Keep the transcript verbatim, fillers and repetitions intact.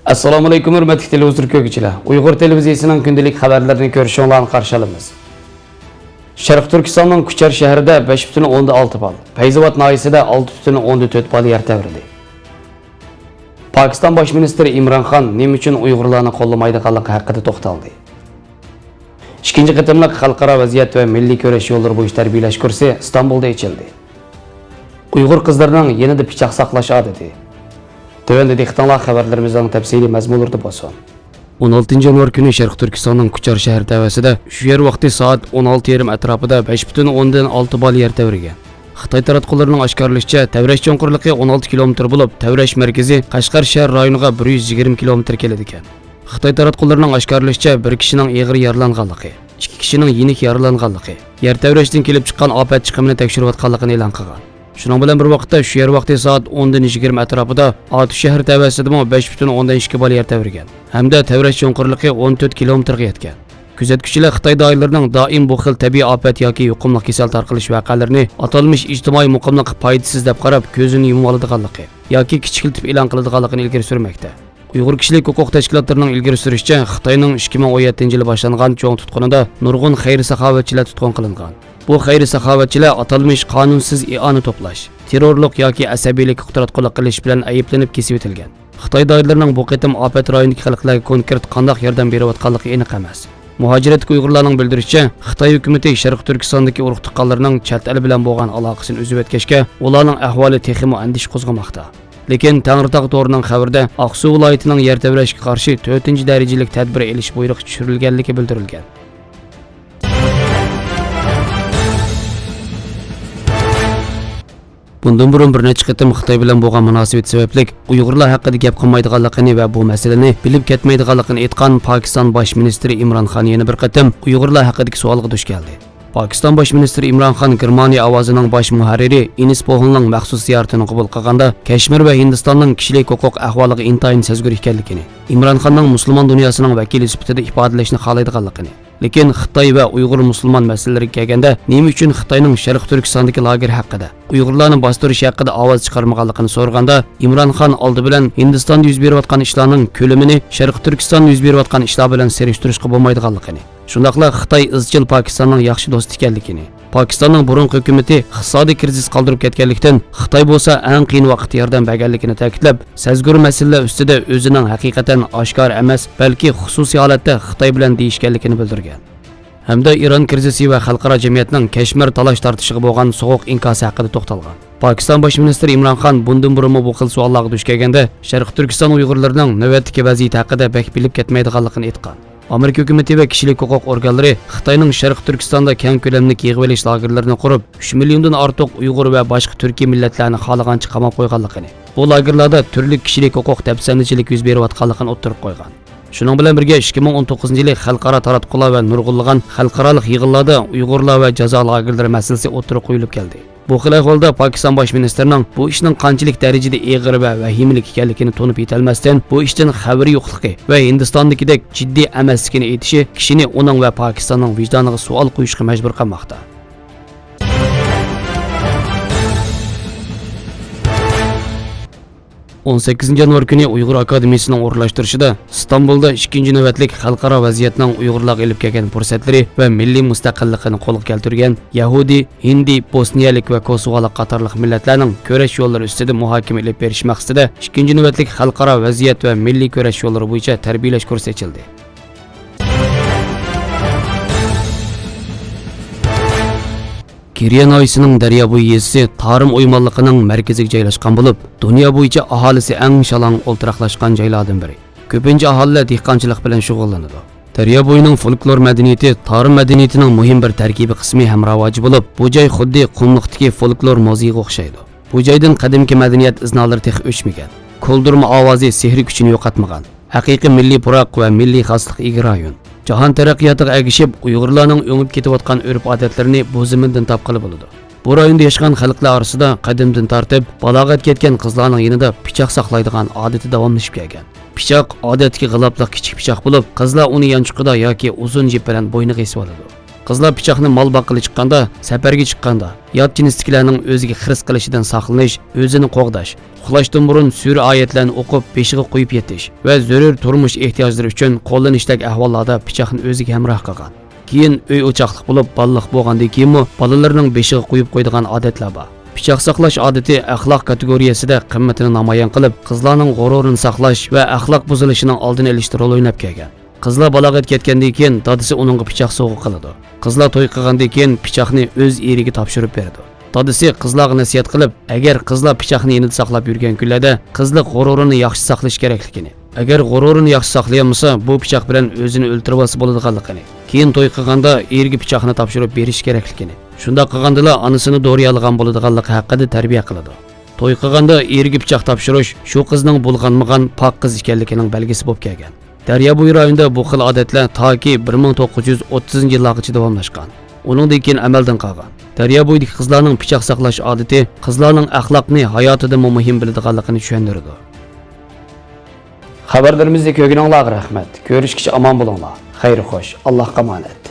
ئەسسالامۇئەلەيكۇم، ھۆرمەتلىك تېلېۋىزور كۆرگۈچىلەر. ئۇيغۇر تېلېۋىزىيىسىنىڭ كۈندىلىك خەۋەرلىرىنى كۆرۈشۈڭلارنى قارشى ئالىمىز. شەرقىي تۈركىستاننىڭ كۇچار شەھىرىدە بەش پۈتۈن ئوندىن ئالتە بال، پەيزاۋات ناھىيەسىدە ئالتە پۈتۈن ئوندىن تۆت بال يەر تەۋرىدى. پاكىستان باش مىنىستىرى ئىمران خان نېمە ئۈچۈن ئۇيغۇرلارنى قوللىمايدىغانلىقى ھەققىدە توختالدى. ئىككىنچى قېتىملىق خەلقئارا ۋەزىيەت ۋە مىللىي كۈرەش يوللىرى بويىچە تەربىيەلەش كۇرسى ئىستانبۇلدا ئېچىلدى. ئۇيغۇر قىزلىرىنىڭ يېنىدا پىچاق ساقلاش ئادىتى. تۆۋەندە دىققىتىڭلار خەۋەرلىرىمىزنىڭ تەپسىلىي مەزمۇنلىرىدا بولسۇن. ئون ئالتىنچى يانۋار كۈنى شەرقىي تۈركىستاننىڭ كۇچار شەھىرى تەۋەسىدە چۈش يەر ۋاقتى سائەت ئون ئالتە يېرىم ئەتراپىدا بەش پۈتۈن ئوندىن ئالتە بال يەر تەۋرىگەن. خىتاي تاراتقۇلىرىنىڭ ئاشكارىلىشىچە، تەۋرەش چوڭقۇرلۇقى ئون ئالتە كىلومېتىر بولۇپ، تەۋرەش مەركىزى قەشقەر شەھەر رايونىغا بىر يۈز يىگىرمە كىلومېتىر كېلىدىكەن. خىتاي تاراتقۇلىرىنىڭ ئاشكارىلىشىچە، بىر كىشىنىڭ ئېغىر يارىلانغانلىقى، ئىككى كىشىنىڭ يېنىك يارىلانغانلىقى، يەر تەۋرەشتىن كېلىپ چىققان ئاپەت چىقىمىنى تەكشۈرۈۋاتقانلىقىنى ئېلان قىلغان. شۇنىڭ بىلەن بىر ۋاقىتتا، شۇ يەر ۋاقتى سائەت ئوندىن يىگىرمە ئەتراپىدا ئاتۇش شەھىرى تەۋەسىدىمۇ بەش پۈتۈن ئوندىن ئىككى بال يەر تەۋرىگەن ھەمدە تەۋرەش چوڭقۇرلۇقى ئون تۆت كىلومېتىرغا يەتكەن. كۆزەتكۈچىلەر خىتاي دائىرىلىرىنىڭ دائىم بۇ خىل تەبىئىي ئاپەت ياكى يۇقۇملۇق كېسەل تارقىلىش ۋەقەلىرىنى ئاتالمىش ئىجتىمائىي مۇقىملىققا پايدىسىز دەپ قاراپ، كۆزىنى يۇمۇۋالىدىغانلىقى ياكى كىچىكلىتىپ ئېلان قىلىدىغانلىقىنى ئىلگىرى سۈرمەكتە. ئۇيغۇر كىشىلىك ھوقۇق تەشكىلاتلىرىنىڭ ئىلگىرى سۈرۈشىچە، خىتاينىڭ ئىككى مىڭ ئون يەتتىنچى يىلى باشلانغان چوڭ تۇتقۇنىدا نۇرغۇن خەير-ساخاۋەتچىلەر تۇتقۇن قىلىنغان. بۇ خەير-ساخاۋەتچىلەر ئاتالمىش قانۇنسىز ئىئانە توپلاش، تېررورلۇق ياكى ئەسەبىيلىككە ئۇچراتقۇلۇق قىلىش بىلەن ئەيىبلىنىپ كېسىۋېتىلگەن. خىتاي دائىرىلىرىنىڭ بۇ قېتىم ئاپەت رايونىدىكى خەلقلەرگە كونكرېت قانداق ياردەم بېرىۋاتقانلىقى ئېنىق ئەمەس. مۇھاجىرەتتىكى ئۇيغۇرلارنىڭ بىلدۈرۈشىچە، خىتاي ھۆكۈمىتى شەرقىي تۈركىستاندىكى ئۇرۇق-تۇغقانلىرىنىڭ چەت ئەل بىلەن بولغان ئالاقىسىنى ئۈزۈۋەتكەچكە، ئۇلارنىڭ ئەھۋالى تېخىمۇ ئەندىشە قوزغىماقتا. لېكىن تەڭرىتاغ تورىنىڭ خەۋىرىدە ئاقسۇ ۋىلايىتىنىڭ يەر تەۋرەشكە قارشى تۆتىنچى دەرىجىلىك تەدبىر ئېلىش بۇيرۇقى چۈشۈرۈلگەنلىكى بىلدۈرۈلگەن. بۇندىن بۇرۇن بىر نەچچە قېتىم خىتاي بىلەن بولغان مۇناسىۋىتى سەۋەبلىك ئۇيغۇرلار ھەققىدە گەپ قىلمايدىغانلىقىنى ۋە بۇ مەسىلىنى بىلىپ كەتمەيدىغانلىقىنى ئېيتقان پاكىستان باش مىنىستىرى ئىمران خان يەنە بىر قېتىم ئۇيغۇرلار ھەققىدىكى سوئالغا دۇچ كەلدى. پاكىستان باش مىنىستىرى ئىمران خان گېرمانىيە ئاۋازىنىڭ باش مۇھەررىرى ئېنىس بوھلنىڭ مەخسۇس زىيارىتىنى قوبۇل قىلغاندا، كەشمىر ۋە ھىندىستاننىڭ كىشىلىك ھوقۇق ئەھۋالىغا ئىنتايىن سەزگۈر ئىكەنلىكىنى، ئىمران خاننىڭ مۇسۇلمان دۇنياسىنىڭ ۋەكىلى سۈپىتىدە ئىپادىلەشنى خالايدىغانلىقىنى، لېكىن خىتاي ۋە ئۇيغۇر مۇسۇلمان مەسىلىلىرىگە كەلگەندە، نېمە ئۈچۈن خىتاينىڭ شەرقىي تۈركىستاندىكى لاگېر ھەققىدە، ئۇيغۇرلارنى باستۇرۇش ھەققىدە ئاۋاز چىقارمىغانلىقىنى سورىغاندا، ئىمران خان ئالدى بىلەن ھىندىستاندا يۈز بېرىۋاتقان ئىشلارنىڭ كۆلىمىنى شەرقىي تۈركىستاندا يۈز بېرىۋاتقان ئىشلار بىلەن سېلىشتۇرۇشقا بولمايدىغانلىقىنى، شۇنداقلا خىتاي ئىزچىل پاكىستاننىڭ ياخشى دوستى ئىكەنلىكىنى، پاكىستاننىڭ بۇرۇنقى ھۆكۈمىتى ئىقتىسادىي كىرىزىس قالدۇرۇپ كەتكەنلىكتىن، خىتاي بولسا ئەڭ قىيىن ۋاقىتتا ياردەم بەرگەنلىكىنى تەكىتلەپ، سەزگۈر مەسىلىلەر ئۈستىدە ئۆزىنىڭ ھەقىقەتەن ئاشكارا ئەمەس، بەلكى خۇسۇسىي ھالەتتە خىتاي بىلەن دېيىشكەنلىكىنى بىلدۈرگەن. ھەمدە ئىران كىرىزىسى ۋە خەلقئارا جەمئىيەتنىڭ كەشمىر تالاش-تارتىشىغا بولغان سوغۇق ئىنكاسى ھەققىدە توختالغان. پاكىستان باش مىنىستىرى ئىمران خان بۇندىن بۇرۇنمۇ بۇ خىل سوئاللارغا دۇچ كەلگەندە، شەرقىي تۈركىستان ئۇيغۇرلىرىنىڭ نۆۋەتتىكى ۋەزىيىتى ھەققىدە بەك بىلىپ كەتمەيدىغانلىقىنى ئېيتقان. ئامېرىكا ھۆكۈمىتى ۋە كىشىلىك ھوقۇق ئورگانلىرى خىتاينىڭ شەرقىي تۈركىستاندا كەڭ كۆلەملىك يىغىۋېلىش لاگېرلىرىنى قۇرۇپ، ئۈچ مىليوندىن ئارتۇق ئۇيغۇر ۋە باشقا تۈركىي مىللەتلەرنى خالىغانچە قاماپ قويغانلىقىنى، بۇ لاگېرلاردا تۈرلۈك كىشىلىك ھوقۇق دەپسەندىچىلىكى يۈز بېرىۋاتقانلىقىنى ئوتتۇرىغا قويغان. شۇنىڭ بىلەن بىرگە، ئىككى مىڭ ئون توققۇزىنچى يىلى خەلقئارا تاراتقۇلار ۋە نۇرغۇنلىغان خەلقئارالىق يىغىنلاردا ئۇيغۇرلار ۋە جازا لاگېرلىرى مەسىلىسى ئوتتۇرىغا قويۇلۇپ كەلدى. بۇ خىل ئەھۋالدا پاكىستان باش مىنىستىرىنىڭ بۇ ئىشنىڭ قانچىلىك دەرىجىدە ئېغىر ۋە ۋەھىمىلىك ئىكەنلىكىنى تونۇپ يېتەلمەستىن، بۇ ئىشتىن خەۋىرى يوقلۇقى ۋە ھىندىستاندىكىدەك جىددىي ئەمەسلىكىنى ئېيتىشى كىشىنى ئۇنىڭ ۋە پاكىستاننىڭ ۋىجدانىغا سوئال قويۇشقا مەجبۇر قىلماقتا. ئون سەككىزىنچى يانۋار كۈنى ئۇيغۇر ئاكادېمىيىسىنىڭ ئورۇنلاشتۇرۇشىدا ئىستانبۇلدا ئىككىنچى نۆۋەتلىك خەلقئارا ۋەزىيەتنىڭ ئۇيغۇرلارغا ئېلىپ كەلگەن پۇرسەتلىرى ۋە مىللىي مۇستەقىللىقىنى قولغا كەلتۈرگەن يەھۇدىي، ھىندى، بوسنىيەلىك ۋە كوسوۋالىق قاتارلىق مىللەتلەرنىڭ كۈرەش يوللىرى ئۈستىدە مۇھاكىمە ئېلىپ بېرىش مەقسىتىدە ئىككىنچى نۆۋەتلىك خەلقئارا ۋەزىيەت ۋە مىللىي كۈرەش يوللىرى بويىچە تەربىيەلەش كۇرسى ئېچىلدى. كىرىيە ناھىيەسىنىڭ دەريا بويى يېزىسى تارىم ئويمانلىقىنىڭ مەركىزىگە جايلاشقان بولۇپ، دۇنيا بويىچە ئاھالىسى ئەڭ شالاڭ ئولتۇراقلاشقان جايلاردىن بىرى. كۆپىنچە ئاھالىلەر دېھقانچىلىق بىلەن شۇغۇللىنىدۇ. دەريا بويىنىڭ فولكلور مەدەنىيىتى تارىم مەدەنىيىتىنىڭ مۇھىم بىر تەركىبىي قىسمى ھەم راۋاجى بولۇپ، بۇ جاي خۇددى قۇملۇقتىكى فولكلور مۇزېيىغا ئوخشايدۇ. بۇ جايدىن قەدىمكى مەدەنىيەت ئىزنالىرى تېخى ئۆچمىگەن. كولدۇرما ئاۋازى سېھرىي كۈچىنى يوقاتمىغان. ھەقىقىي مىللىي پۇراق ۋە مىللىي خاسلىققا ئىگە رايون. جاھان تەرەققىياتىغا ئەگىشىپ، ئۇيغۇرلارنىڭ ئۆڭۈپ كېتىۋاتقان ئۆرپ-ئادەتلىرىنى بۇ زېمىندىن تاپقىلى بولىدۇ. بۇ رايوندا ياشىغان خەلقلەر ئارىسىدا قەدىمدىن تارتىپ بالاغەتكە يەتكەن قىزلارنىڭ يېنىدا پىچاق ساقلايدىغان ئادىتى داۋاملىشىپ كەلگەن. پىچاق ئادەتتىكى غىلاپلىق كىچىك پىچاق بولۇپ، قىزلار ئۇنى يانچۇقىدا ياكى ئۇزۇن جىپ بىلەن بوينىغا ئېسىۋالىدۇ. قىزلار پىچاقنى مال باققىلى چىققاندا، سەپەرگە چىققاندا، يات جىنستىكىلەرنىڭ ئۆزىگە خىرىس قىلىشىدىن ساقلىنىش، ئۆزىنى قوغداش، ئۇخلاشتىن بۇرۇن سۈرە ئايەتلەرنى ئوقۇپ، بېشىغا قويۇپ يېتىش ۋە زۆرۈر تۇرمۇش ئېھتىياجلىرى ئۈچۈن قوللىنىشتەك ئەھۋاللاردا پىچاقنى ئۆزىگە ھەمراھ قىلغان. كېيىن ئۆي ئوچاقلىق بولۇپ، بالىلىق بولغاندىن كېيىنمۇ بالىلىرىنىڭ بېشىغا قويۇپ قويىدىغان ئادەتلەر بار. پىچاق ساقلاش ئادىتى ئەخلاق كاتېگورىيەسىدە قىممىتىنى نامايان قىلىپ، قىزلارنىڭ غۇرۇرىنى ساقلاش ۋە ئەخلاق بۇزۇلۇشىنىڭ ئالدىنى ئېلىشتا رول ئويناپ كەلگەن. قىزلار بالاغەتكە يەتكەندىن كېيىن دادىسى ئۇنىڭغا پىچاق سوۋغا قىلىدۇ. قىزلار توي قىلغاندىن كېيىن پىچاقنى ئۆز ئېرىگە تاپشۇرۇپ بېرىدۇ. دادىسى قىزلارغا نەسىھەت قىلىپ، ئەگەر قىزلار پىچاقنى يېنىدا ساقلاپ يۈرگەن كۈنلەردە قىزلىق غۇرۇرىنى ياخشى ساقلىشى كېرەكلىكىنى، ئەگەر غۇرۇرىنى ياخشى ساقلىيالمىسا، بۇ پىچاق بىلەن ئۆزىنى ئۆلتۈرۈۋالسا بولىدىغانلىقىنى، كېيىن توي قىلغاندا ئېرىگە پىچاقنى تاپشۇرۇپ بېرىشى كېرەكلىكىنى، شۇنداق قىلغاندىلا ئانىسىنى دورىيالىغان بولىدىغانلىقى ھەققىدە تەربىيە قىلىدۇ. توي قىلغاندا ئېرىگە پىچاق تاپشۇرۇش شۇ قىزنىڭ بۇلغانمىغان پاك قىز ئىكەنلىكىنىڭ بەلگىسى بولۇپ كەلگەن. دەريابويى رايونىدا بۇ خىل ئادەتلەر تاكى بىر مىڭ توققۇز يۈز ئوتتۇزىنچى يىللارغىچە داۋاملاشقان. ئۇنىڭدىن كېيىن ئەمەلدىن قالغان. دەريابويىدىكى قىزلارنىڭ پىچاق ساقلاش ئادىتى قىزلارنىڭ ئەخلاقنى ھاياتىدىنمۇ مۇھىم بىلىدىغانلىقىنى چۈشەندۈرىدۇ. خەۋەرلىرىمىزنى كۆرگىنىڭلارغا رەھمەت. كۆرۈشكىچە ئامان بولۇڭلار. خەير خوش. ئاللاھقا ئامانەت.